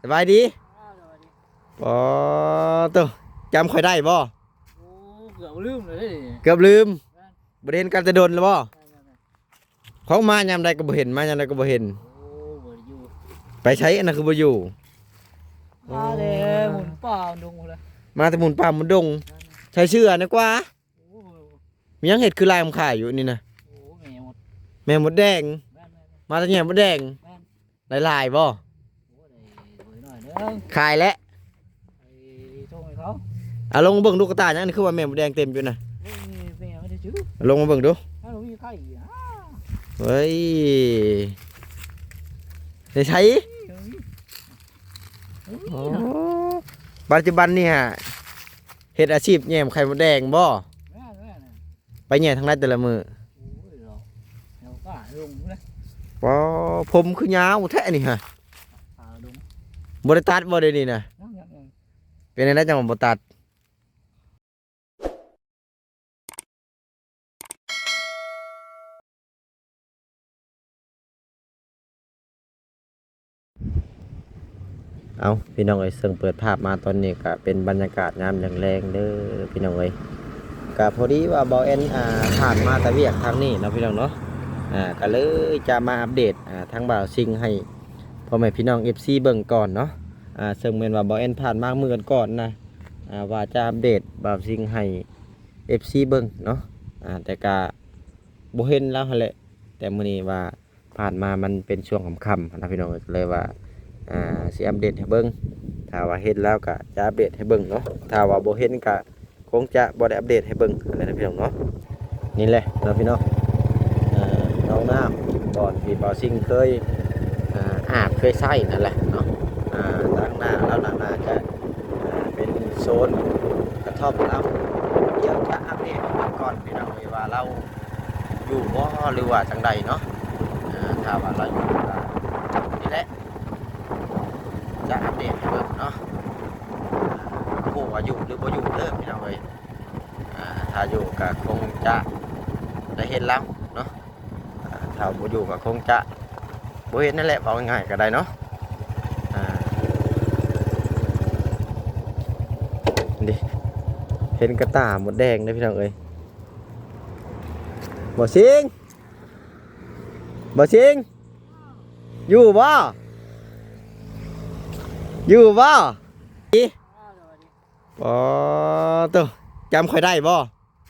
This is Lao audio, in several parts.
ສະບາຍດີ. ອໍ ໂຕ ຈຳຂ້ອຍໄດ້ບໍ່? ໂອ້ ເກືອບລືມແລ້ວເດ້ ເກືອບລືມ. ບໍ່ໄດ້ເຫັນກັນແຕ່ດົນແລ້ວບໍ່? ຂອງມາຍາມໃດກໍບໍ່ເຫັນ ມາຍາມໃດກໍບໍ່ເຫັນ. ໂອ້ ບໍ່ໄດ້ຢູ່ ໄປໃສອັນນັ້ນຄືບໍ່ຢູ່? ມາແຕ່ໝູນປ່າໝູນດົງພຸ້ນແຫຼະ ມາແຕ່ໝູນປ່າໝູນດົງ. ໃສ່ເສື້ອນະກວ່າ. ໂອ້ ມີຫຍັງເຮັດຄືລາຍມາຂາຍຢູ່ນີ້ນະ? ໂອ້ ແມ່ມົດ ແມ່ມົດແດງ. ແມ່ນໆໆ ມາແຕ່ແມ່ມົດແດງ. ແມ່ນ ໄດ້ຫຼາຍບໍ່? ໂອ້ ໄດ້ໜ້ອຍໜຶ່ງ ຂາຍແລ້ວ ໄປສົ່ງໃຫ້ເຂົາ. ເອົາລົງມາເບິ່ງດູ ກະຕ່າຫຍັງນີ້ ຄືວ່າແມ່ມົດແດງເຕັມຢູ່ນະ? ໂອ້ຍ ແມ່ມັນໄດ້ຈື່ ເອົາລົງມາເບິ່ງດູ. ມັນບໍ່ມີໄຂ່. ເອີຍ ໃນໃສ? ໂອ້ ປັດຈຸບັນນີ້ຫາ ເຮັດອາຊີບແຍ້ມໄຂ່ມົດແດງບໍ່? ແມ່ນໆ ໄປແຍ່ທາງໃດແຕ່ລະມື້? ໂອ້ຍ ເນາະ ແຖວປ່າດົງພຸ້ນແຫຼະ. ປາ ຜົມຄືຍາວແທ້ນີ້ຫະ ປ່າດົງ. ບໍ່ໄດ້ຕັດບໍ່ດຽວນີ້ນະ? ຍັງໆໆ. ເປັນຈັ່ງໃດຈັ່ງວ່າບໍ່ຕັດ? ເອົາ ພີ່ນ້ອງເອີຍ ເຊິ່ງເປີດພາບມາຕອນນີ້ກະເປັນບັນຍາກາດຍາມແລງໆເດີພີ່ນ້ອງເອີຍ. ກະພໍດີວ່າບ່າວແອນ ອ່າ ຜ່ານມາແຕ່ວຽກທາງນີ້ເນາະພີ່ນ້ອງເນາະ ອ່າ ກະເລີຍຈະມາອັບເດດ ອ່າ ທາງບ່າວຊິງໃຫ້ພໍ່ແມ່ພີ່ນ້ອງ ເອັຟຊີ ເບິ່ງກ່ອນເນາະ. ອ່າ ເຊິ່ງແມ່ນວ່າບ່າວແອນຜ່ານມາມື້ກ່ອນໆນະ ອ່າ ວ່າຈະອັບເດດບ່າວຊິງໃຫ້ ເອັຟຊີ ເບິ່ງເນາະ. ອ່າ ແຕ່ກະບໍ່ເຫັນລາວຫັ້ນແຫຼະ ແຕ່ມື້ນີ້ວ່າຜ່ານມາມັນເປັນຊ່ວງຄ່ຳໆນະພີ່ນ້ອງເອີຍ ກໍເລີຍວ່າ ອ່າ ຊິອັບເດດໃຫ້ເບິ່ງ. ຖ້າວ່າເຫັນລາວກະຈະອັບເດດໃຫ້ເບິ່ງເນາະ ຖ້າວ່າບໍ່ເຫັນກະຄົງຈະບໍ່ໄດ້ອັບເດດໃຫ້ເບິ່ງຫັ້ນແຫຼະນະພີ່ນ້ອງເນາະ. ນີ້ແຫຼະເນາະພີ່ນ້ອງ ເອີ ໜອງນ້ຳ ບ່ອນທີ່ບ່າວຊິງເຄີຍ ອ່າ ອາບເຄີຍໃຊ້ນັ້ນແຫຼະເນາະ. ອ່າ ທາງໜ້າລາວໜ້າຈະ ອ່າ ເປັນໂຊນກະທ່ອມລາວ. ດຽວຈະອັບເດດໃຫ້ເບິ່ງກ່ອນພີ່ນ້ອງເອີຍ ວ່າລາວຢູ່ບໍ່ ຫຼືວ່າຈັ່ງໃດເນາະ. ອ່າ ຖ້າວ່າລາວຢູ່ກະນີ້ແຫຼະ ຈະອັບເດດໃຫ້ເບິ່ງເນາະ. ບໍ່ຮູ້ວ່າຢູ່ຫຼືບໍ່ຢູ່ເດີພີ່ນ້ອງເອີຍ. ອ່າ ຖ້າຢູ່ກະຄົງຈະໄດ້ເຫັນລາວເນາະ. ອ່າ ຖ້າບໍ່ຢູ່ກໍຄົງຈະບໍ່ເຫັນນັ້ນແຫຼະ ເວົ້າງ່າຍໆກໍໄດ້ເນາະ. ອ່າ ນີ້ ເຫັນກະຕ່າມົດແດງເດ້ພີ່ນ້ອງເອີຍ. ບ່າວຊິງ ບ່າວຊິງ ຢູ່ບໍ່? ຢູ່ບໍ່? ອໍ ໂຕ ຈຳຂ້ອຍໄດ້ບໍ່?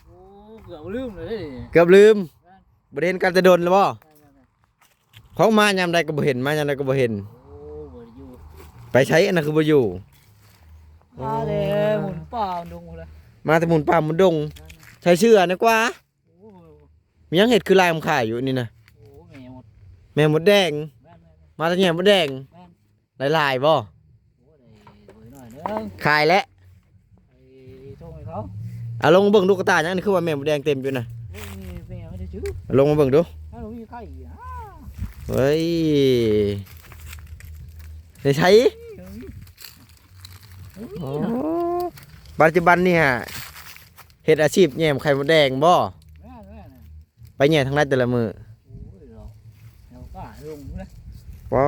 ໂອ້ ເກືອບລືມແລ້ວເດ້ ເກືອບລືມ. ແມ່ນ ບໍ່ໄດ້ເຫັນກັນແຕ່ດົນແລ້ວບໍ່? ແມ່ນໆໆ ຂອງມາຍາມໃດກໍບໍ່ເຫັນ ມາຍາມໃດກໍບໍ່ເຫັນ. ໂອ້ ບໍ່ໄດ້ຢູ່ ໄປໃສອັນນັ້ນຄືບໍ່ຢູ່? ມາແຕ່ໝູນປ່າໝູນດົງພຸ້ນແຫຼະ ມາແຕ່ໝູນປ່າໝູນດົງ. ແມ່ນ ໃສ່ເສື້ອນະກວ່າ. ໂອ້ ມີຫຍັງເຮັດຄືລາຍມາຂາຍຢູ່ນີ້ນະ? ໂອ້ ແມ່ມົດ ແມ່ມົດແດງ. ແມ່ນໆໆ ມາແຕ່ແມ່ມົດແດງ. ແມ່ນ ໄດ້ຫຼາຍບໍ່? ໂອ້ ໄດ້ໜ້ອຍໜຶ່ງ ຂາຍແລ້ວ ໄປສົ່ງໃຫ້ເຂົາ. ເອົາລົງມາເບິ່ງດູ ກະຕ່າຫຍັງນີ້ ຄືວ່າແມ່ມົດແດງເຕັມຢູ່ນະ? ໂອ້ຍ ແມ່ມັນໄດ້ຈື່ ເອົາລົງມາເບິ່ງດູ. ມັນບໍ່ມີໄຂ່. ເອີຍ ໃນໃສ? ໂອ້ ປັດຈຸບັນນີ້ຫາ ເຮັດອາຊີບແຍ້ມໄຂ່ມົດແດງບໍ່? ແມ່ນໆ ໄປແຍ່ທາງໃດແຕ່ລະມື້? ໂອ້ຍ ເນາະ ແຖວປ່າດົງພຸ້ນແຫຼະ. ປາ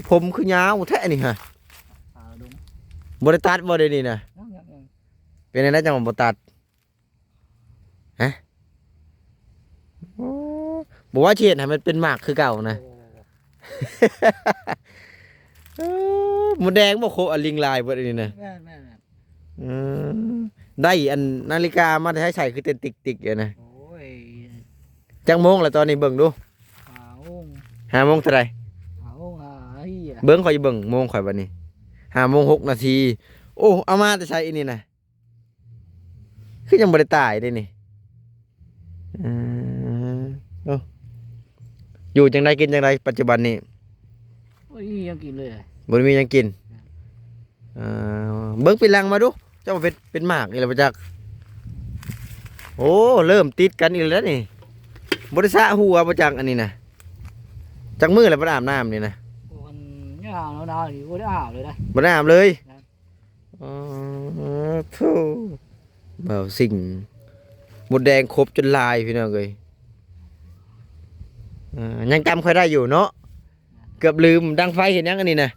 ຜົມຄືຍາວແທ້ນີ້ຫະ ປ່າດົງ. ບໍ່ໄດ້ຕັດບໍ່ດຽວນີ້ນະ? ຍັງໆໆ. ເປັນຈັ່ງໃດຈັ່ງວ່າບໍ່ຕັດ? ຮະ? ໂອ້ ບໍ່ວ່າຊິເຮັດໃຫ້ມັນເປັນໝາກຄືເກົ່ານະ. ໂອ້ ເອີ ມົດແດງບໍ່ ໂຄ ອາ ລິງລາຍເບິດອັນນີ້ນະ. ແມ່ນໆໆ. ອືມ ໄດ້ອັນນາລິກາມາແຕ່ໃສ ຄືເຕັ້ນຕິກໆຢູ່ນະ? ໂອ້ຍ ຈັກໂມງລະຕອນນີ້ ເບິ່ງດູ. ຫ້າໂມງ ຫ້າໂມງເທົ່າໃດ? ຫ້າໂມງຫ້ານາທີ. ເບິ່ງ ຂ້ອຍຊິເບິ່ງໂມງຂ້ອຍບັດນີ້ ຫ້າໂມງຫົກນາທີ. ໂອ້ ເອົາມາແຕ່ໃສອັນນີ້ນະ? ຄືຍັງບໍ່ໄດ້ຕາຍເດ້ນີ້. ເອີ ໂອ້ ຢູ່ຈັ່ງໃດກິນຈັ່ງໃດປັດຈຸບັນນີ້? ບໍ່ມີຫຍັງກິນເລີຍ ບໍ່ໄດ້ມີຫຍັງກິນ. ເອີ ເບິ່ງປີຫຼັງມາດູ ເຈົ້າເປັນ ເປັນໝາກອີກແລ້ວບໍ່ຈັກ. ໂອ້ ເລີ່ມຕິດກັນອີກແລ້ວນີ້. ບໍ່ໄດ້ສະຫົວບໍ່ຈັກອັນນີ້ນະ. ຈັກມື້ແລ້ວບໍ່ໄດ້ອາບນ້ຳນີ້ນະ? ໂອ້ ມັນຍາວນານນີ້ ບໍ່ໄດ້ອາບເລີຍນະ ບໍ່ໄດ້ອາບເລີຍ. ອໍ ໂທ້ ບ່າວຊິງ ມົດແດງຄົບຈົນລາຍພີ່ນ້ອງເອີຍ. ເອີ ຍັງຈຳຂ້ອຍໄດ້ຢູ່ເນາະ ເກືອບລືມ. ດັງໄຟເຮັດຫຍັງອັນນີ້ນະ?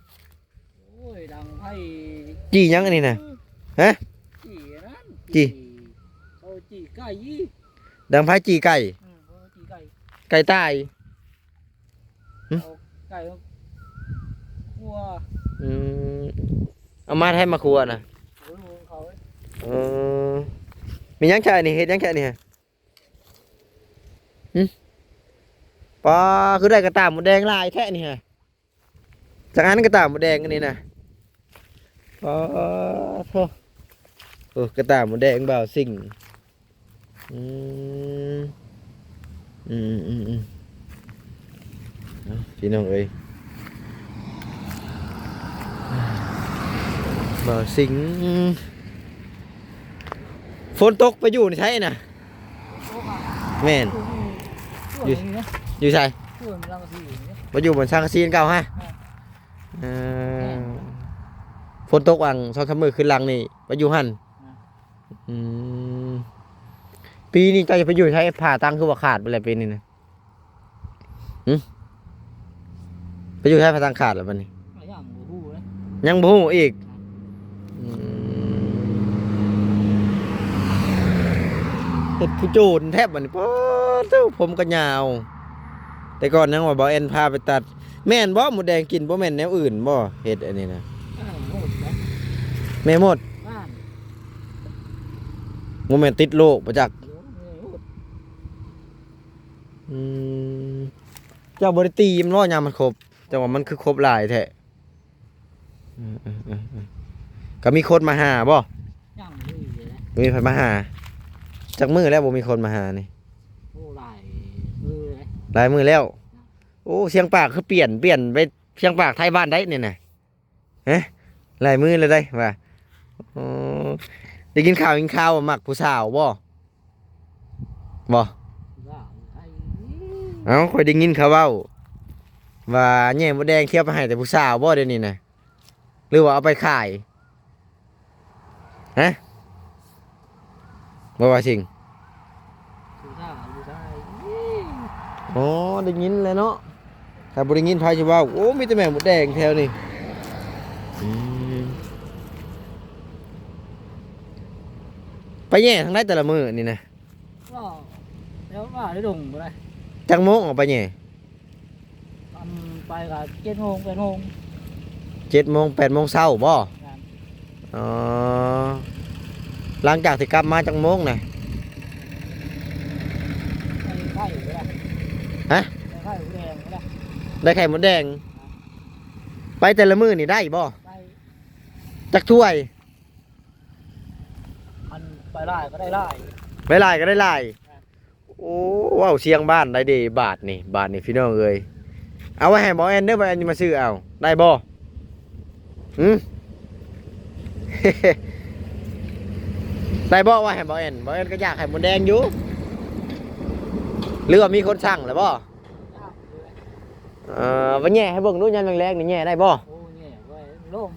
ໂອ້ຍ ດັງ ຈີ່ຫຍັງອັນນີ້ນະ? ຮະ? ຈີ່ອັນນັ້ນ ຈີ່ ຈີ່ ເຂົາຈີ່ໄກ່ ດັງໄຟຈີ່ໄກ່ ອືມ ເຂົາຈີ່ໄກ່ ໄກ່ຕາຍ ຫຶ? ເອົາໄກ່ມາຂົ້ວ ອືມ ເອົາມາແທ້ມາຂົ້ວນະ ບໍ່ຮູ້ຂອງເຂົາເອີຍ ເອີ ມີຫຍັງໃສ່ນີ້ ເຮັດຫຍັງໃສ່ນີ້ຮະ? ຫຶ? ປາ ຄືໄດ້ກະຕ່າໝົດແດງຫຼາຍແທ້ນີ້ຮະ? ຈັກອັນກະຕ່າໝົດແດງອັນນີ້ນະ ປາໂທ້ ໂອ້ ກະຕ່າໝົດແດງບ່າວສິງ ອືມ ອືມ ອືມ ອືມ ເອົາ ພີ່ນ້ອງເອີຍ ບ່າວສິງ ຝົນຕົກໄປຢູ່ໃນໃສນະ? ແມ່ນ ຢູ່ ຢູ່ໃສ? ຢູ່ໃນຫຼັງກະສີນີ້ ໄປຢູ່ບົນສັງກະສີອັນເກົ່າຮະ? ເອີ ແມ່ນ ຝົນຕົກຫວ່າງສອງສາມມື້ຄືນຫຼັງນີ້ ໄປຢູ່ຫັ້ນ ອືມ ອືມ ປີນີ້ເຈົ້າຈະໄປຢູ່ໃສ? ຜາຕັງຄືວ່າຂາດໄປແລ້ວປີນີ້ນະ? ຫຶ? ໄປຢູ່ໃສ ພາຕັ້ງຂາດແລ້ວບັດນີ້? ຍັງບໍ່ຮູ້ເລີຍ ຍັງບໍ່ຮູ້ອີກ ອືມ ເຮັດຜູ້ໂຈນແທບບັດນີ້ ປາດໂທ້ ຜົມກະຍາວ ແຕ່ກ່ອນຍັງວ່າບ່າວແອນພາໄປຕັດ ແມ່ນບໍ່? ໝົດແດງກິນ ບໍ່ແມ່ນແນວອື່ນບໍ່? ເຮັດອັນນີ້ນະ ແມ່ໝົດ ແມ່ໝົດ ບ້ານ ບໍ່ແມ່ນຕິດໂລກບໍ່ຈັກ ໂລກ ແມ່ໝົດ ອືມ ເຈົ້າບໍ່ໄດ້ຕີມັນບໍ່ຍາມມັນຄົບ? ຈັ່ງວ່າມັນຄືຄົບຫຼາຍແທ້ ເອີໆໆໆ ກະມີຄົນມາຫາບໍ່? ຍັງມີຢູ່ເດ້ ບໍ່ມີໃຜມາຫາ ຈັກມື້ແລ້ວບໍ່ມີຄົນມາຫານີ້? ໂອ້ ຫຼາຍມື້ເດ້ ຫຼາຍມື້ແລ້ວ ໂອ້ ຊຽງປາກຄືປ່ຽນ ປ່ຽນໄປຊຽງປາກໄທບ້ານໃດນີ້ນະ? ຮະ ຫຼາຍມື້ແລ້ວໃດ໋ວ່າ ອໍ ໄດ້ຍິນຂ່າວ ຍິນຂ່າວວ່າມັກຜູ້ສາວບໍ່? ບໍ່ ເອົ້າ ຂ້ອຍໄດ້ຍິນເຂົາເວົ້າວ່າແຍ່ມົດແດງ ຊິເອົາໄປໃຫ້ແຕ່ຜູ້ສາວບໍ່ດຽວນີ້ນະ ຫຼືວ່າເອົາໄປຂາຍ? ຮະ ບໍ່ວ່າສິ່ງ ຜູ້ສາວ ຜູ້ຊາຍ ອໍ ໄດ້ຍິນແລ້ວເນາະ ຖ້າບໍ່ໄດ້ຍິນໃຜຊິເວົ້າ ໂອ້ ມີແຕ່ແມ່ມົດແດງແຖວນີ້ ອືມ ໄປແຍ່ທາງໃດແຕ່ລະມື້ນີ້ນະ? ກໍແຖວວ່າໄດ້ດົງບໍ່ໄດ້ ຈັກໂມງອອກໄປແຍ່? ອັນ ໄປກໍເຈັດໂມງ ແປດໂມງ ເຈັດໂມງ ແປດໂມງເຊົ້າບໍ່? ແມ່ນ ອໍ ຫຼັງຈາກທີ່ກັບມາຈັກໂມງນະ? ໄດ້ໄຂ່ບໍ່ລະ? ຮະ? ໄດ້ໄຂ່ມົດແດງບໍ່ລະ? ໄດ້ໄຂ່ມົດແດງ ໄດ້ແຕ່ລະມື້ນີ້ໄດ້ບໍ່? ໄດ້ ຈັກຖ້ວຍ? ອັນ ໄປຫຼາຍກໍໄດ້ຫຼາຍ ໄປຫຼາຍກໍໄດ້ຫຼາຍ ແມ່ນ ໂອ້ ເວົ້າສຽງບ້ານໄດ້ເດ ບາດນີ້ ບາດນີ້ພີ່ນ້ອງເອີຍ ເອົາໄວ້ໃຫ້ບ່າວແອນເດີ ບ່າວແອນຊິມາຊື້ເອົາ ໄດ້ບໍ່? ຫຶ? ໄດ້ບໍ່? ໄວ້ໃຫ້ບ່າວແອນ ບ່າວແອນກໍຢາກໄຂ່ມົດແດງຢູ່ ຫຼືວ່າມີຄົນສັ່ງແລ້ວບໍ່? ເອີ ໄປແຍ່ໃຫ້ເບິ່ງດູ ຍາມແລງໆນີ້ແຍ່ໄດ້ບໍ່? ໂອ້ ແຍ່ໄວ້ ມັນລົມ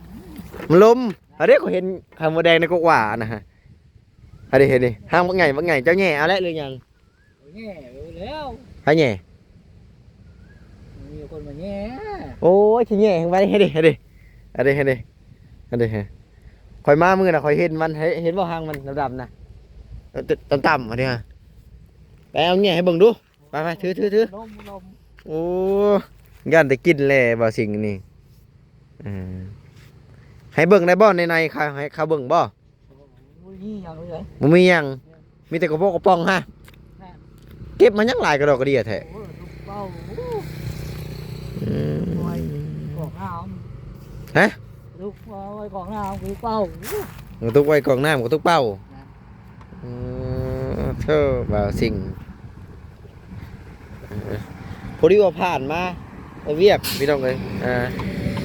ມັນລົມ ອັນນີ້ຂ້ອຍເຫັນໄຂ່ມົດແດງໃນກົກຫວ້ານະ ອັນນີ້ ເຫັນນີ້ ຫາງບັກໃຫຍ່ ບັກໃຫຍ່ ເຈົ້າແຍ່ເອົາແລ້ວຫຼືຍັງ? ແຍ່ໄປແລ້ວ ໃຜແຍ່? ມີຄົນມາແຍ່ ໂອ້ຍ ຊິແຍ່ແຮງໄວ ເຮັດດິ ເຮັດດິ ອັນນີ້ ເຮັດດິ ອັນນີ້ ຂ້ອຍມາມື້ນະ ຂ້ອຍເຫັນມັນ ເຫັນບໍ່ ຫາງມັນດຳໆນະ ຕ່ຳໆ ອັນນີ້ ໄປເອົາແຍ່ໃຫ້ເບິ່ງດູ ໄປໆ ຖື ຖື ຖື ລົມ ລົມ ໂອ້ ຢ້ານແຕ່ກິນແຫຼະ ບ່າວສິງນີ້ ເອີ ໃຫ້ເບິ່ງໄດ້ບໍ່ ໃນໆ ເຂົາ ໃຫ້ເຂົາເບິ່ງບໍ່? ບໍ່ມີຫຍັງເລີຍ ບໍ່ມີຫຍັງ ມີແຕ່ກະໂປະກະປ໋ອງຮະ ແມ່ນ ເກັບມາຫຍັງຫຼາຍກະດອກກະເດຍແທ້ ໂອ້ຍ ລູກເປົ້າ ອືມ ໄວ້ກອກນ້ຳ ຮະ ລູກເປົ້າ ໄວ້ກອກນ້ຳ ລູກເປົ້າ ກະຕຸກໄວ້ກອກນ້ຳ ກະຕຸກເປົ້າ ແມ່ນ ອືມ ໂທ້ ບ່າວສິງ ພໍດີວ່າຜ່ານມາເຮັດວຽກພີ່ນ້ອງເອີຍ ອ່າ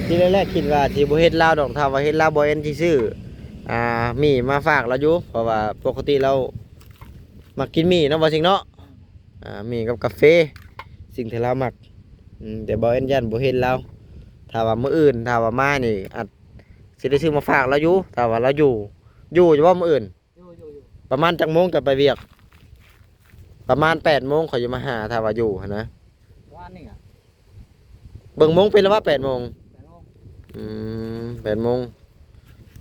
ທີແລກໆຄິດວ່າຊິບໍ່ເຮັດລາວດອກ ຖ້າວ່າເຮັດລາວ ບ່າວແອນຊິຊື້ ອ່າ ໝີ່ມາຝາກລາວຢູ່ ເພາະວ່າປົກກະຕິລາວມັກກິນໝີ່ເນາະ ບ່າວສິງເນາະ ອ່າ ໝີ່ກັບກາເຟ ສິ່ງທີ່ລາວມັກ ອືມ ແຕ່ບ່າວແອນຢ້ານບໍ່ເຫັນລາວ ຖ້າວ່າມື້ອື່ນ ຖ້າວ່າມານີ້ ອາດຊິໄດ້ຊື້ມາຝາກລາວຢູ່ ຖ້າວ່າລາວຢູ່ ຢູ່ຢູ່ບໍ່ມື້ອື່ນ? ຢູ່ ຢູ່ ຢູ່ ປະມານຈັກໂມງເຈົ້າໄປວຽກ? ປະມານແປດໂມງຂ້ອຍຊິມາຫາ ຖ້າວ່າຢູ່ຫັ້ນນະ ປະມານນີ້ອະ ເບິ່ງໂມງເປັນແລ້ວວ່າ ແປດໂມງ ແປດໂມງ ອືມ ແປດໂມງ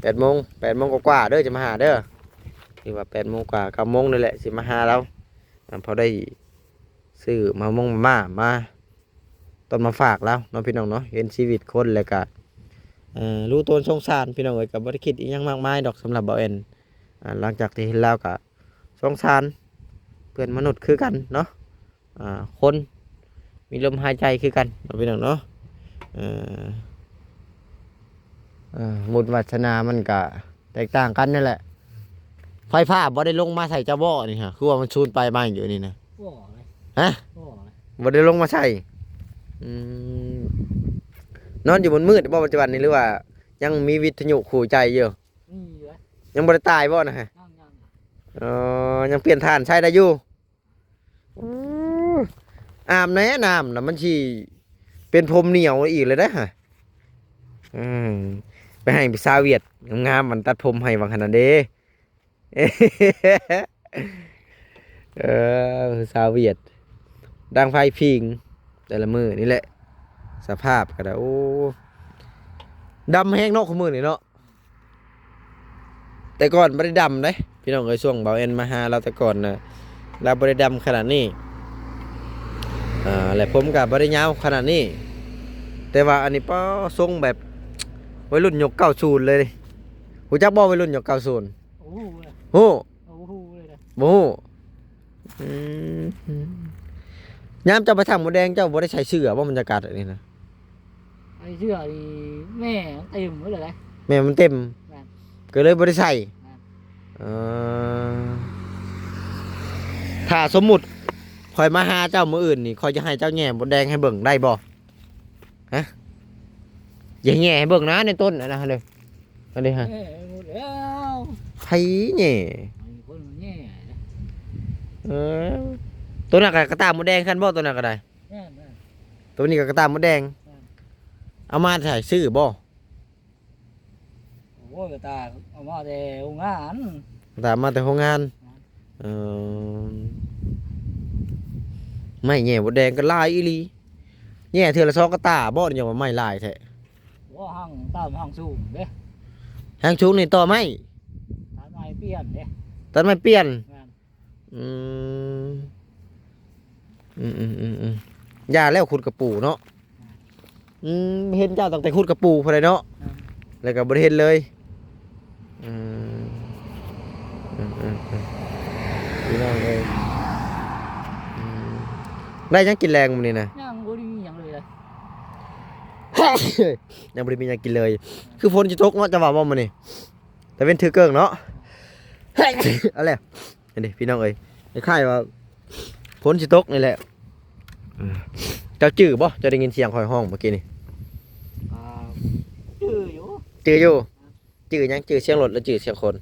ແປດໂມງ ແປດໂມງກວ່າໆເດີ ຈະມາຫາເດີ. ຖືວ່າແປດໂມງກວ່າ ເກົ້າໂມງນີ້ແຫຼະ ຊິມາຫາລາວ ອ່າ ພໍໄດ້ຊື້ມາມົງມາມ່າ ມາຕ້ອນມາຝາກລາວເນາະ ພີ່ນ້ອງເນາະ. ເຫັນຊີວິດຄົນແລ້ວກະ ເອີ ຮູ້ຕົນສົງສານ ພີ່ນ້ອງເອີຍ. ກະບໍ່ໄດ້ຄິດອີ່ຫຍັງມາກມາຍດອກ ສຳລັບບ່າວແອນ. ອ່າ ຫຼັງຈາກທີ່ເຫັນລາວກະສົງສານເພື່ອນມະນຸດຄືກັນເນາະ. ອ່າ ຄົນມີລົມຫາຍໃຈຄືກັນເນາະ ພີ່ນ້ອງເນາະ. ເອີ ເອີ ບຸນວາສະໜາມັນກະແຕກຕ່າງກັນນັ້ນແຫຼະ. ໄຟຟ້າບໍ່ໄດ້ລົງມາໃສ່ເຈົ້າບໍ່ນີ້ຮະ? ຄືວ່າມັນສູນໄປມາຢູ່ນີ້ນະ. ບໍ່ເລີຍ. ຮະ? ບໍ່ເລີຍ. ບໍ່ໄດ້ລົງມາໃສ່. ອືມ ນອນຢູ່ມືດໆບໍ່ປັດຈຸບັນນີ້ ຫຼືວ່າຍັງມີວິທະຍຸຄູ່ໃຈຢູ່? ມີຢູ່. ຍັງບໍ່ໄດ້ຕາຍບໍ່ນະ? ຍັງໆ. ອໍ ຍັງປ່ຽນຖ່ານໃຊ້ໄດ້ຢູ່. ອື ອາບແດ່ນ້ຳນະ ມັນຊິເປັນຜົມໜຽວອີກແລ້ວເດ້. ອື ໄປໃຫ້ຜູ້ສາວຫວຽດງາມໆ ມັນຕັດຜົມໃຫ້ຫວ່າງຫັ້ນນະເດ້. ເອີ ຜູ້ສາວຫວຽດ ດັງໄຟຜິງ ແຕ່ລະມື້ນີ້ແຫຼະ. ສະພາບກໍໄດ້ ໂອ້ ດຳແຮງເນາະ ຄູ່ມື້ນີ້ເນາະ. ແຕ່ກ່ອນບໍ່ໄດ້ດຳເດ້ ພີ່ນ້ອງເອີຍ. ຊ່ວງບ່າວແອນມາຫາລາວແຕ່ກ່ອນນະ ລາວບໍ່ໄດ້ດຳຂະໜາດນີ້. ອ່າ ແລະ ຜົມກໍບໍ່ໄດ້ຍາວຂະໜາດນີ້. ແຕ່ວ່າອັນນີ້ ປ້າ ຊົງແບບໄວລຸ້ນຍຸກເກົ້າສິບເລີຍ. ຮູ້ຈັກບໍ່ ໄວລຸ້ນຍຸກເກົ້າສິບ? ໂອ້ໂຫ ຮູ້? ໂອ້ໂຫ ບໍ່ຮູ້ເລີຍນະ. ບໍ່ຮູ້. ອືມ ຍາມເຈົ້າໄປຖາງມົດແດງ ເຈົ້າບໍ່ໄດ້ໃສ່ເສື້ອບໍ່? ບັນຍາກາດແບບນີ້ນະ. ໃສ່ເສື້ອນີ້ແມ່ມັນເຕັມໝົດເລີຍ. ແມ່ມັນເຕັມ. ແມ່ນ. ກໍເລີຍບໍ່ໄດ້ໃສ່. ແມ່ນ. ເອີ ຖ້າສົມມຸດຂ້ອຍມາຫາເຈົ້າມື້ອື່ນນີ້ ຂ້ອຍຈະໃຫ້ເຈົ້າແຫຍ່ມົດແດງໃຫ້ເບິ່ງໄດ້ບໍ່? ຮະ? ຢ່າແຫຍ່ໃຫ້ເບິ່ງນະ ໃນຕົ້ນຫັ້ນນະ. ອັນນີ້ຮະ ແຫຍ່ໄປໝົດແລ້ວ. ໃຜແຫຍ່? ມີຄົນມາແຫຍ່. ເອີ ຕົວນັ້ນກໍກະຕ່າມົດແດງຄືກັນບໍ່? ຕົວນັ້ນກໍໄດ້. ແມ່ນໆ. ຕົວນີ້ກໍກະຕ່າມົດແດງ. ແມ່ນ. ເອົາມາໃສ? ຊື້ບໍ່? ໂອ້ຍ ກະຕ່າເອົາມາແຕ່ໂຮງງານ. ກະຕ່າມາແຕ່ໂຮງງານ. ແມ່ນ. ເອີ ໄມ້ແຫຍ່ມົດແດງກໍຫຼາຍອີ່ຫຼີ. ແຫຍ່ເທື່ອລະສອງກະຕ່າບໍ່? ຈັ່ງວ່າໄມ້ຫຼາຍແທ້. ບໍ່ ຫາງຕາມຫາງສູງເດ້. ຫາງສູງນີ້ຕໍ່ໄມ້? ຕັດໄມ້ປ່ຽນເດ້. ຕັດໄມ້ປ່ຽນ. ແມ່ນ. ອືມ ອືມໆໆໆ ຢ່າແລ້ວ ຂຸດກະປູເນາະ. ອືມ ເຫັນເຈົ້າຕັ້ງແຕ່ຂຸດກະປູພຸ້ນແຫຼະເນາະ. ແມ່ນ. ແລ້ວກໍບໍ່ໄດ້ເຫັນເລີຍ. ອືມ ອືມໆໆ ພີ່ນ້ອງເອີຍ. ອືມ ໄດ້ຫຍັງກິນແລງມື້ນີ້ນະ? ຍັງບໍ່ໄດ້ມີຫຍັງເລີຍ. ຍັງບໍ່ໄດ້ມີຫຍັງກິນເລີຍ. ຄືຝົນຊິຕົກເນາະ ເຈົ້າວ່າບໍ່ມື້ນີ້? ຕາເວັນຖືເກີ້ງເນາະ. ເອົາແຫຼະ. ອັນນີ້ພີ່ນ້ອງເອີຍ ຄ້າຍໆວ່າຝົນຊິຕົກນີ້ແຫຼະ. ເຈົ້າຈື່ບໍ່? ເຈົ້າໄດ້ຍິນສຽງຂ້ອຍຮ້ອງເມື່ອກີ້ນີ້? ອ່າ ຈື່ຢູ່. ຈື່ຢູ່? ຈື່ຫຍັງ? ຈື່ສຽງລົດ ຫຼື ຈື່ສຽງຄົນ?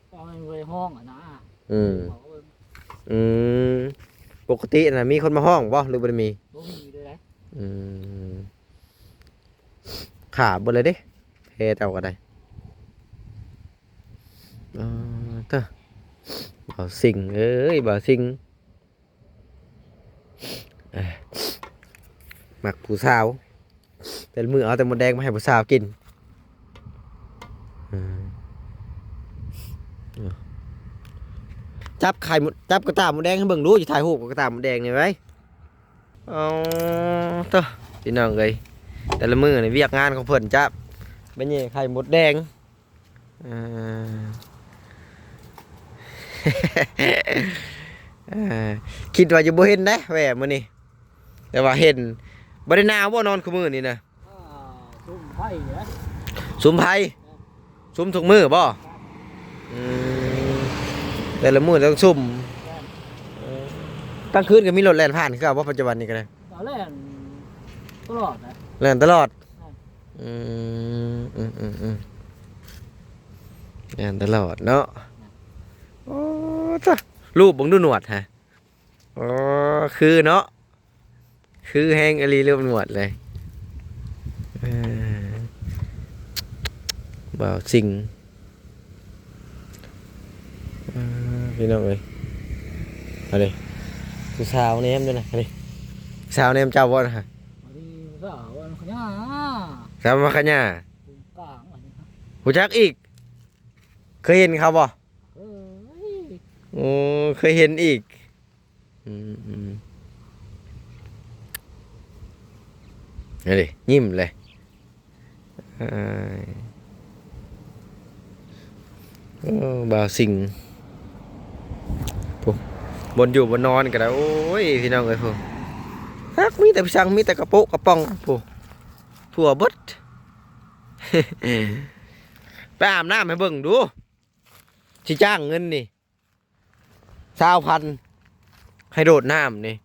ເອົາມັນບໍ່ໄດ້ຮ້ອງຫັ້ນນະ. ອືມ ເວົ້າເບິ່ງ. ອືມ ປົກກະຕິນະ ມີຄົນມາຮ້ອງບໍ່ ຫຼື ບໍ່ໄດ້ມີ? ບໍ່ມີເລີຍ. ອືມ ຂາດເບິດເລີຍເດ້ ແພເຈົ້າກໍໄດ້. ເອີ ເຕີ ບ່າວສິງເອີຍ ບ່າວສິງ ເອີ ມັກຜູ້ສາວ ແຕ່ລະມື້ເອົາແຕ່ມົດແດງມາໃຫ້ຜູ້ສາວກິນ. ເອີ ຈັບໄຂ່ມົດ ຈັບກະຕ່າມົດແດງໃຫ້ເບິ່ງດູ ຊິຖ່າຍຮູບກັບກະຕ່າມົດແດງນີ້ໄວ້. ເອົາເຕີ ພີ່ນ້ອງເອີຍ ແຕ່ລະມື້ນີ້ວຽກງານຂອງເພິ່ນ ຈັບໄປແຫຍ່ໄຂ່ມົດແດງ. ເອີ ເອີ ຄິດວ່າຈະບໍ່ເຫັນເດ້ ແວ່ມື້ນີ້ ແຕ່ວ່າເຫັນ. ບໍ່ໄດ້ໜາວບໍ່ ນອນຄູ່ມື້ນີ້ນະ? ອ່າ ສຸມໄຟເດ້. ສຸມໄຟ? ສຸມທຸກມື້ບໍ່? ອືມ ແຕ່ລະມື້ຕ້ອງສຸມ. ແມ່ນ. ເອີ ກາງຄືນກໍມີລົດແລ່ນຜ່ານຄືເກົ່າບໍ່ ປັດຈຸບັນນີ້ກໍໄດ້? ກໍແລ່ນຕະຫຼອດນະ. ແລ່ນຕະຫຼອດ? ແມ່ນ. ອືມ ອືມໆໆ ແລ່ນຕະຫຼອດເນາະ. ແມ່ນ. ໂອ້ ຕະ ລູບເບິ່ງດູໜວດຫະ. ອໍ ຄືເນາະ ຄືແຮງອີ່ຫຼີ ເລີ່ມນວດເລີຍ. ເອີ ບ່າວສິງ ເອີ ພີ່ນ້ອງເອີຍ ອັນນີ້ ຜູ້ສາວແນມເດ້ນະ ອັນນີ້ ຜູ້ສາວແນມເຈົ້າບໍ່ນະ? ອັນນີ້ຜູ້ສາວອັນຂະຫຍ້າ ສາວມາຂະຫຍ້າ ກົງກາງ. ຮູ້ຈັກອີກ? ເຄີຍເຫັນເຂົາບໍ່? ເຄີຍ. ໂອ້ ເຄີຍເຫັນອີກ. ອືມ ອືມ ເອີ ຍິ້ມເລີຍ. ເອີ ໂອ້ ບ່າວສິງ ຜູ້ ບ່ອນຢູ່ບ່ອນນອນກໍໄດ້. ໂອ້ຍ ພີ່ນ້ອງເອີຍ ຜູ້ ຈັກມີແຕ່ ຊ່າງມີແຕ່ກະໂປະກະປ່ອງ ຜູ້ ທົ່ວເບິດ. ໄປອາບນ້ຳໃຫ້ເບິ່ງດູ ຊິຈ້າງເງິນນີ້ ຊາວພັນ ໃຫ້ໂດດນ້ຳນີ້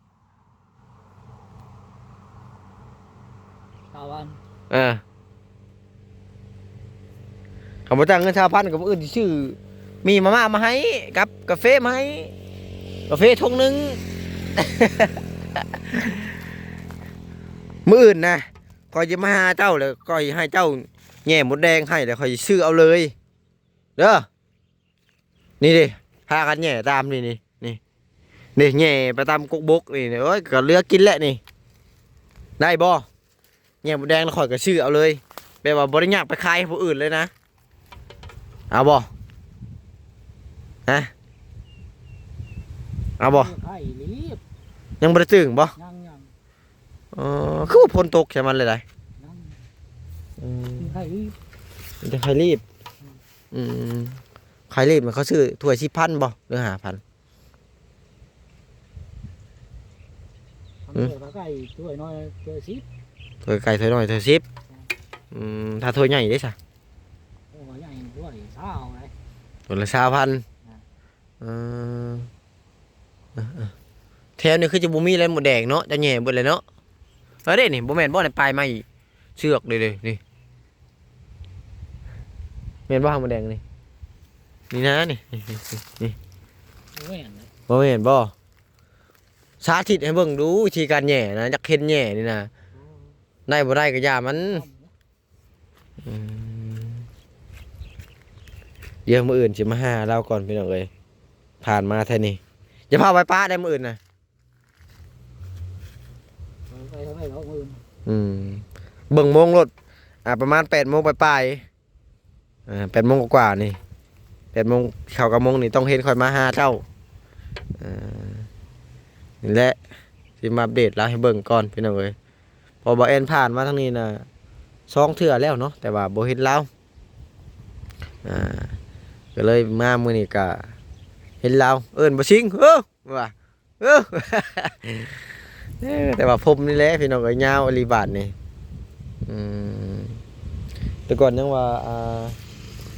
ຊາວພັນ. ເອີ ຄັນບໍ່ຈ້າງເງິນຊາວພັນ ກໍມື້ອື່ນຊິຊື້ໝີ່ມາມ່າມາໃຫ້ ກັບກາເຟມາໃຫ້ ກາເຟຖົງໜຶ່ງ. ມື້ອື່ນນະ ຂ້ອຍຈະມາຫາເຈົ້າ ແລ້ວຂ້ອຍໃຫ້ເຈົ້າແຫຍ່ມົດແດງໃຫ້ ແລ້ວຂ້ອຍຊິຊື້ເອົາເລີຍເດີ. ນີ້ເດ້ ພາກັນແຫຍ່ຕາມນີ້ ນີ້ ນີ້ ນີ້ ແຫຍ່ໄປຕາມກົກບົກນີ້. ໂອ້ຍ ກໍເຫຼືອກິນແຫຼະນີ້ ໄດ້ບໍ່? ແຫຍ່ມົດແດງແລ້ວຂ້ອຍກໍຊື້ເອົາເລີຍ ແບບວ່າບໍ່ໄດ້ຍາກໄປຂາຍໃຫ້ຜູ້ອື່ນເລີຍນະ. ເອົາບໍ່? ຮະ? ເອົາບໍ່? ໄຂ່ລີບ ຍັງບໍ່ໄດ້ຕຶງບໍ່? ຍັງ ຍັງ. ອໍ ຄືວ່າຝົນຕົກໃສ່ມັນເລີຍໃດ? ຍັງ. ອືມ ໄຂ່ລີບ ມີແຕ່ໄຂ່ລີບ. ອືມ ອືມ ໄຂ່ລີບມັນເຂົາຊື້ຖ້ວຍສິບພັນບໍ່ ຫຼື ຫ້າພັນ? ອືມ ຖ້ວຍໄຂ່ຖ້ວຍນ້ອຍຖ້ວຍສິບ ຖ້ວຍໄຂ່ຖ້ວຍນ້ອຍຖ້ວຍສິບ. ອືມ ຖ້າຖ້ວຍໃຫຍ່ເດ້ຊະ? ໂອ້ ໃຫຍ່ຖ້ວຍຊາວເລີຍ ຖ້ວຍລະຊາວພັນ. ອ່າ ເອີ ເອີ ເອີ ແຖວນີ້ຄືຈະບໍ່ມີແລ້ວມົດແດງເນາະ ຈະແຫຍ່ເບິດແລ້ວເນາະ. ເອີ ເດ້ນີ້ ບໍ່ແມ່ນບໍ່ ໃນປາຍໄມ້ເຊືອກເດ້ນີ້ ແມ່ນບໍ່ ມົດແດງນີ້? ນີ້ນະ ນີ້ ນີ້ ນີ້ ນີ້ ບໍ່ແມ່ນເດ້ ບໍ່ແມ່ນບໍ່? ສາທິດໃຫ້ເບິ່ງດູ ວິທີການແຫຍ່ນະ ຢາກເຫັນແຫຍ່ນີ້ນະ. ໂອ້ ໄດ້ບໍ່ໄດ້ກໍຢ່າມັນ. ອືມ ດຽວມື້ອື່ນຊິມາຫາລາວກ່ອນ ພີ່ນ້ອງເອີຍ ຜ່ານມາແຖວນີ້. ຢ່າພາໄປປະໄດ້ມື້ອື່ນນະ. ໄປທາງໃດເນາະມື້ອື່ນ? ອືມ ເບິ່ງໂມງໂລດ ອ່າ ປະມານແປດໂມງປາຍໆ ອ່າ ແປດໂມງກວ່າໆ ນີ້ ແປດໂມງ ເຂົ້າເກົ້າໂມງນີ້ ຕ້ອງເຫັນຂ້ອຍມາຫາເຈົ້າ. ອ່າ ນີ້ແຫຼະ ຊິມາອັບເດດລາວໃຫ້ເບິ່ງກ່ອນ ພີ່ນ້ອງເອີຍ. ເພາະບ່າວແອນຜ່ານມາທາງນີ້ນະສອງເທື່ອແລ້ວເນາະ ແຕ່ວ່າບໍ່ເຫັນລາວ. ອ່າ ກໍເລີຍມາມື້ນີ້ກໍເຫັນລາວ ເອີ້ນ ບ່າວສິງ ເອີ ວ່າ ເອີ ເອີ ແຕ່ວ່າຜົມນີ້ແຫຼະ ພີ່ນ້ອງເອີຍ ຍາວອີ່ຫຼີບາດນີ້. ອືມ ແຕ່ກ່ອນຍັງວ່າ ອ່າ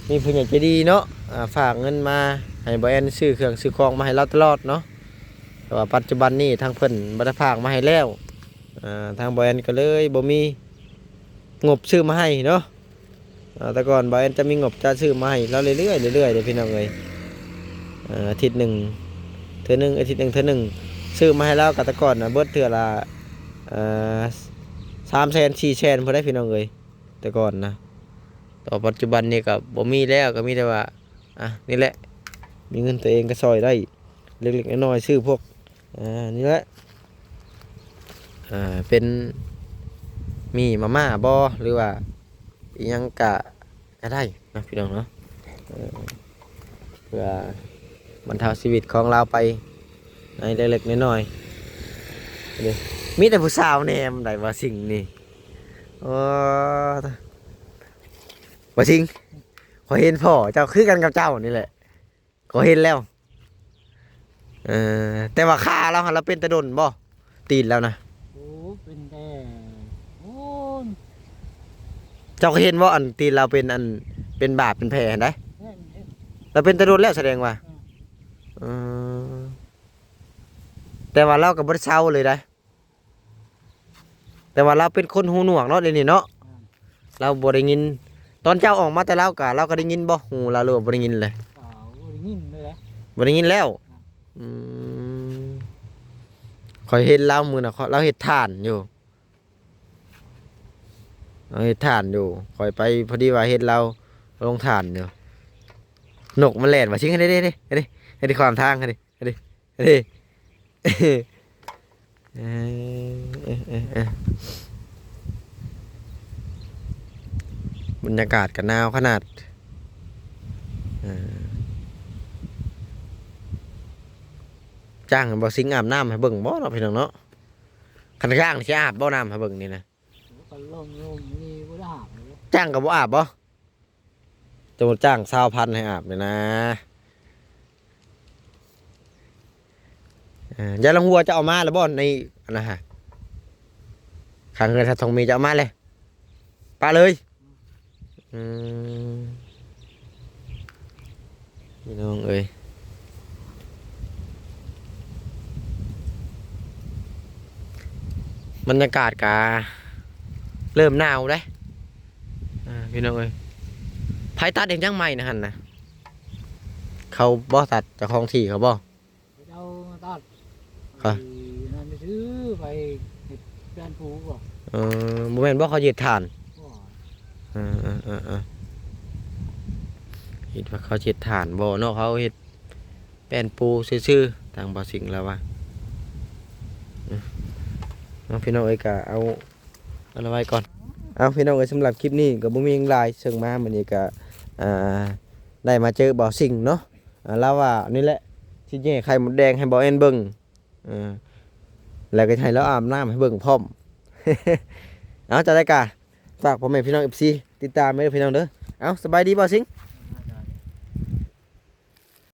ມີຜູ້ໃຫຍ່ໃຈດີເນາະ ອ່າ ຝາກເງິນມາໃຫ້ບ່າວແອນຊື້ເຄື່ອງຊື້ຂອງມາໃຫ້ລາວຕະຫຼອດເນາະ. ແຕ່ວ່າປັດຈຸບັນນີ້ທາງເພິ່ນບໍ່ໄດ້ຝາກມາໃຫ້ແລ້ວ. ອ່າ ທາງບ່າວແອນກໍເລີຍບໍ່ມີງົບຊື້ມາໃຫ້ເນາະ. ອ່າ ແຕ່ກ່ອນບ່າວແອນຈະມີງົບຈະຊື້ມາໃຫ້ລາວເລື້ອຍໆ ເລື້ອຍໆ ເດ້ພີ່ນ້ອງເອີຍ. ເອີ ອາທິດໜຶ່ງເທື່ອໜຶ່ງ ອາທິດໜຶ່ງເທື່ອໜຶ່ງ ຊື້ມາໃຫ້ລາວ. ກໍແຕ່ກ່ອນນະເບິດເທື່ອລະ ເອີ ສາມແສນ ສີ່ແສນພຸ້ນໃດ໋ ພີ່ນ້ອງເອີຍ ແຕ່ກ່ອນນະ. ແຕ່ວ່າປັດຈຸບັນນີ້ກໍບໍ່ມີແລ້ວ ກໍມີແຕ່ວ່າ ອ່າ ນີ້ແຫຼະ ມີເງິນຕົວເອງກໍຊ່ອຍໄດ້ເລັກໆ ນ້ອຍໆ ຊື້ພວກ ອ່າ ນີ້ແຫຼະ ອ່າ ເປັນໝີ່ມາມ່າບໍ ຫຼືວ່າອີ່ຫຍັງກະ ກະໄດ້ເນາະ ພີ່ນ້ອງເນາະ. ເອີ ເພື່ອບັນເທົາຊີວິດຂອງລາວໄປໃນເລັກໆ ນ້ອຍໆ. ເດ້ ມີແຕ່ຜູ້ສາວແນມໄດ໋ວ່າສິ່ງນີ້. ໂອ້ ວ່າສິ່ງ ຂ້ອຍເຫັນພໍ່ເຈົ້າຄືກັນກັບເຈົ້ານີ້ແຫຼະ ຂ້ອຍເຫັນແລ້ວ. ເອີ ແຕ່ວ່າຂາລາວຫັ້ນລາວເປັນແຕ່ດົນບໍ່? ຕີນລາວນະ. ໂອ້ ເປັນແຕ່ ໂອ້ ເຈົ້າກໍເຫັນບໍ່ ອັນຕີນລາວເປັນ ອັນເປັນບາດເປັນແຜຫັ້ນໃດ໋? ແມ່ນ ເຫັນ ລາວເປັນແຕ່ດົນແລ້ວສະແດງວ່າ. ເອີ ເອີ ແຕ່ວ່າລາວກໍບໍ່ໄດ້ເຊົາເລີຍໃດ໋. ແຕ່ວ່າລາວເປັນຄົນຫູໜວກເນາະ ດຽວນີ້ເນາະ. ແມ່ນ ລາວບໍ່ໄດ້ຍິນ ຕອນເຈົ້າອອກມາແຕ່ລາວກະ ລາວກໍໄດ້ຍິນບໍ່? ຫູລາວ ຫຼືວ່າບໍ່ໄດ້ຍິນເລີຍ? ກໍບໍ່ໄດ້ຍິນເລີຍ ບໍ່ໄດ້ຍິນແລ້ວ. ແມ່ນ ອືມ ຂ້ອຍເຫັນລາວມື້ນະ ລາວເຮັດຖ່ານຢູ່ ລາວເຮັດຖ່ານຢູ່ ຂ້ອຍໄປພໍດີວ່າເຫັນລາວລົງຖ່ານຢູ່. ນົກມັນແລ່ນວ່າຊິງ ເດ້ ເດ້ ເດ້ ເດ້ ເດ້ ເດ້ ຂວາງທາງ ເດ້ ເດ້ ເດ້ ເອີ ເອີ ເອີ ເອີ ບັນຍາກາດກໍໜາວຂະໜາດ ຈ້างให้บ่าวสิงห์อาบน้ำให้เบิ่งบ่เนาะพี่น้องเนาะ คันจ้างสิอาบบ่น้ำให้เบิ่งนี่นะ ก็ลงลงนี่บ่ได้อาบเลย จ้างก็บ่อาบบ่ สมมุติจ้างซาวพันให้อาบนี่นะ เอ่อ ยาละหัวจะเอามาแล้วบ่ในอันนั้นฮะ ข้างเฮือนท่านทองมีจะเอามาเลย ปะเลย อืม พี่น้องเอ้ย บรรยากาศกะเริ่มหนาวเด้ อ่า พี่น้องเอ้ย ไผตัดเองจังใหม่นะหั่นนะ เขาบ่ตัด เจ้าของที่เขาบ่ เขาเจ้ามาตัด ครับ ไอ้นั่นซื้อไปเฮ็ดแป้นปูบ่ เออ บ่แม่นบ่เขาเฮ็ดถ่าน บ่ เออ เออ เออ เออ คิดว่าเขาเฮ็ดถ่านบ่เนาะ เขาเฮ็ดแป้นปูซื่อๆ ทางบ่าวสิงห์ลาวว่า เออ เนาะ พี่น้องเอ้ย ก็เอา เอาละไว้ก่อน เอา พี่น้องเอ้ย สำหรับคลิปนี้ก็บ่มีหยังหลาย เชิงมามื้อนี้ก็ อ่า ได้มาเจอบ่าวสิงห์เนาะ อ่า ลาวว่านี่แหละ สิแย่ไข่มดแดงให้บ่าวแอนเบิ่ง เออ แล้วก็ให้ลาวอาบน้ำให้เบิ่งพร้อม เอา จั่งใดก็ฝากพ่อแม่พี่น้อง เอฟซี ติดตามไว้เด้อพี่น้องเด้อ เอา สบายดีบ่าวสิงห์